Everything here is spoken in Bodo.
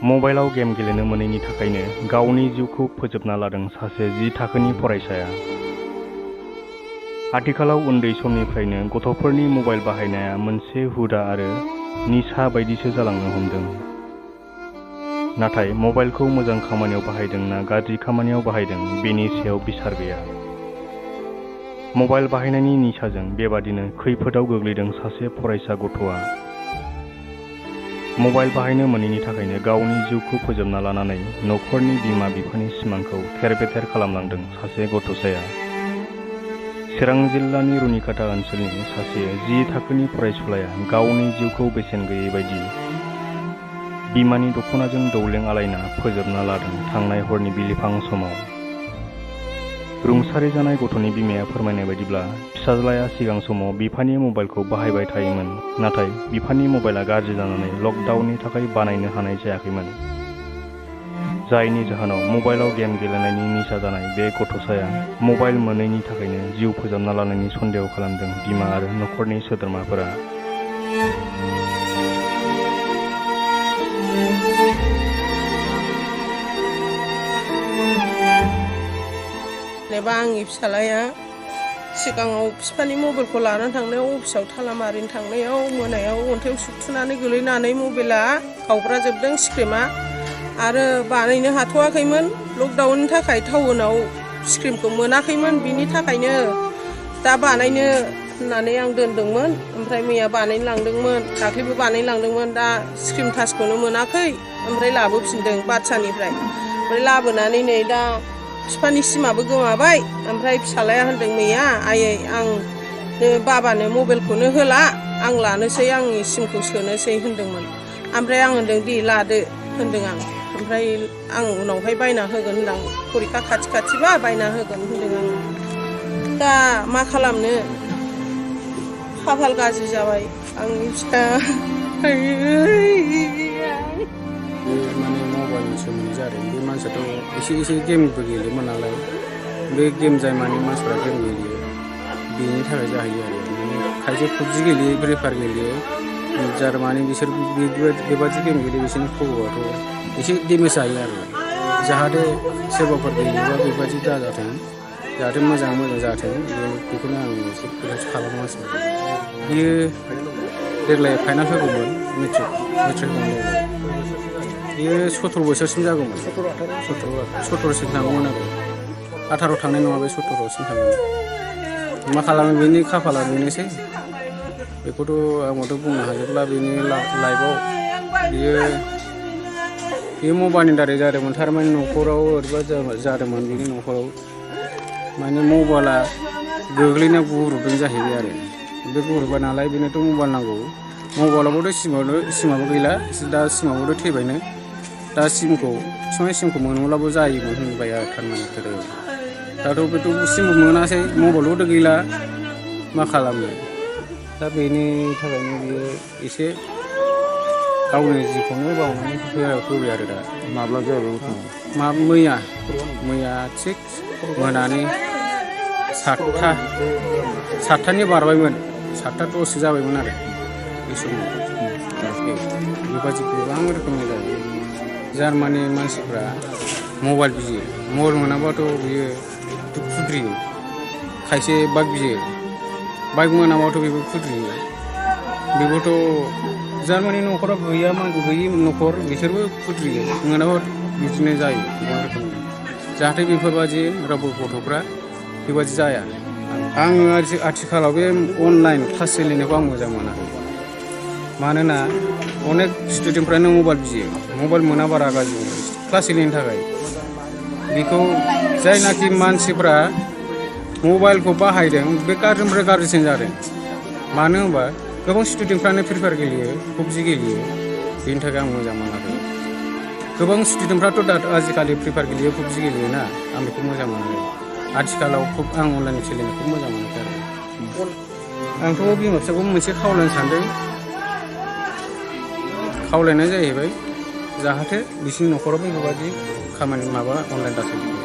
मबाइलाव गेम गेलेनो मोनैनि थाखायनो गावनि जिउखौ फोजोबना लादों सासे 10 थाखोनि फरायसाया। आथिखालाव उन्दै समनिफ्रायनो गथ'फोरनि मबाइल बाहायनाया मोनसे हुदा आरो निसा बायदिसो जालांनो हमदों। नाथाय मबाइलखौ मोजां खामानियाव बाहायदों ना गाज्रि खामानियाव बाहायदों बेनि सायाव बिसार गैया। मबाइल बाहायनायनि निसाजों बेबादिनो खैफोदाव गोग्लैदों सासे फरायसा गथ'आ। मबाइल बाहायनो मोनैनि थाखायनो गावनि जिउखौ फोजोबना लानानै न'खरनि बिमा बिफानि सिमांखौ थेर-बेथेर खालामलांदों सासे गथ'साया। चिरां जिल्लानि रुनिकाटा ओनसोलनि सासे 10 थाखोनि फरायसुलाया गावनि जिउखौ बेसेन गैयै बायदि बिमानि दख'नाजों दौलें आलायना फोजोबना लादों थांनाय हरनि बिलिफां समाव। रुंसारि जानाय गथ'नि बिमाया फोरमायनाय बायदिब्ला फिसाज्लाया सिगां समाव बिफानि मबाइलखौ बाहायबाय थायोमोन, नाथाय बिफानि मबाइला गाज्रि जानानै लकडाउननि थाखाय बानायनो हानाय जायाखैमोन। जायनि जाहोनाव मबाइलाव गेम गेलेनायनि निसा जानाय बे गथ'साया मबाइल मोनैनि थाखायनो जिउ फोजोबना लानायनि सन्देह खालामदों बिमा आरो न'खरनि सोद्रोमाफोरा। जेनेबा आंनि फिसालाया सिगाङाव बिफानि मबाइलखौ लानानै थांनायाव अफिसाव थाला मारिनो थांनायाव मोनायाव अन्थाइयाव सुथुनानै गोलैनानै मबाइला गावब्राजोबदों स्क्रिमा आरो बानायनो हाथ'वाखैमोन। लकडाउननि थाखाय टाउनाव स्क्रिमखौ मोनाखैमोन, बिनि थाखायनो दा बानायनो होननानै आं दोनदोंमोन। ओमफ्राय मैया बानायनो लांदोंमोन, दाख्लैबो बानायनो लांदोंमोन। दा स्क्रिम टाचखौनो मोनाखै, ओमफ्राय लाबोफिनदों बादसानिफ्राय। ओमफ्राय लाबोनानै नै दा बिफानि सिमाबो गोमाबाय। ओमफ्राय फिसालाया होनदों मैया, आयै आं बाबानो मबाइलखौनो होला, आं लानोसै, आंनि सिमखौ सोनोसै होनदोंमोन। ओमफ्राय आं होनदों दे लादो होनदों आं। ओमफ्राय आं उनावहाय बायना होगोन होनदां, फरिखा खाथिबा बायना होगोन होनदों आं। दा मा खालामनो, खाफाल गाज्रि जाबाय आंनि फिसाया। माने मबाइलनि सोमोन्दै जादों। बे मानसियाथ' एसे गेमबो गेलेयोमोन नालाय, बे गेम जाय माने मानसिफ्रा गेम गेलेयो बेनि थाखाय जाहैयो आरो। माने खायसे PUBG गेलेयो, फ्रि फायार गेलेयो, जार माने बिसोर बेबादि गेम गेलेयो बिसोरनि खर'आथ' एसे डेमेज जायो आरो। जाहाथे सोरबाफोर गेलेयोबा बेबादि दाजाथों, जाहाथे मोजां जाथों, बेखौनो आं एसे रिकुवेस्ट खालामो मानसिफोरखौ। बियो देग्लाय फाइनाल होगौमोन, मेट्रिक होगौमोन। बियो 17 बोसोरसिम जागौमोन, 17सिम थांगौमोन आरो। 18 थांनाय नङा, बे 17सिम थांगौमोन। मा खालामो, बेनि खाफाला बेनोसै। बेखौथ' आंबोथ' बुंनो हाजोबला। बेनि लाइफआव बियो मबाइलनि दारै जादोंमोन। थारमाने न'खराव ओरैबादि जादोंमोन, बिनि न'खराव माने मबाइला गोग्लैनायाव गुरुबदों जाहैबाय आरो। बे गुरुबा नालाय बेनोथ' मबाइल नांगौ। मबाइलावबोथ' सिमाबो गैला, दा सिमाबोथ' थैबायनो। दा बिफानि सिमखौ मोनोब्लाबो जायोमोन होनबाय आरो थारमाने खोथाया। दाथ' बेथ' सिमबो मोनासै, मबाइलबोथ' गैला, मा खालामनो। दा बेनि थाखायनो बियो एसे गावनि जिउखौनो बावनानै होबाय आरो। दा माब्ला जाबाय मैया थिग मोनानि 7थानि बारबायमोन, 7:10 जाबायमोन आरो बे समाव। बेबादि गोबां रोखोमनि जायो। जार्मानि मानसिफ्रा मबाइल बियो, मबाइल मोनाबाथ' बियो खुद्रियो। खायसे बाइक बियो, बाइक मोनाबाथ' बेबो खुद्रियो। बेबोथ' जार्मानि न'खराव गैयि न'खर, बिसोरबो खुद्रियो। मोनाबा बिदिनो जायो गोबां रोखोमनि। जाहाथे बेफोरबादि रावबो गथ'फ्रा बेबादि जाया। आङो आथिखालाव बे अनलाइन क्लास सोलिनायखौ आं मोजां मोनाखै। मानोना अनेक स्टुडेन्टफ्रानो मबाइल बियो, मबाइल मोनाबा रागा जोङो क्लास सोलिनो थाखाय। बेखौ जायनाखि मानसिफ्रा मबाइलखौ बाहायदों, बे गाज्रिनिफ्राय गाज्रिसिन जादों। मानो होनबा गोबां स्टुडेन्टफ्रानो फ्रि फायार गेलेयो, PUBG गेलेयो, बेनि थाखाय आं मोजां मोनाखै। गोबां स्टुडेन्टफ्राथ' दा आजिखालि फ्रि फायार गेलेयो, PUBG गेलेयोना, आं बेखौ मोजां मोनाखै। आथिखालाव आं अनलाइन सोलिनायखौ मोजां मोनाखै आरो। आंथ' बिमा फिसाखौ मोनसे खावलायनो सानदों। खावलायनाय जाहैबाय जाहाथे बिसिनि न'खरावबो बेबादि खामानि अनलाइन दासोलियो।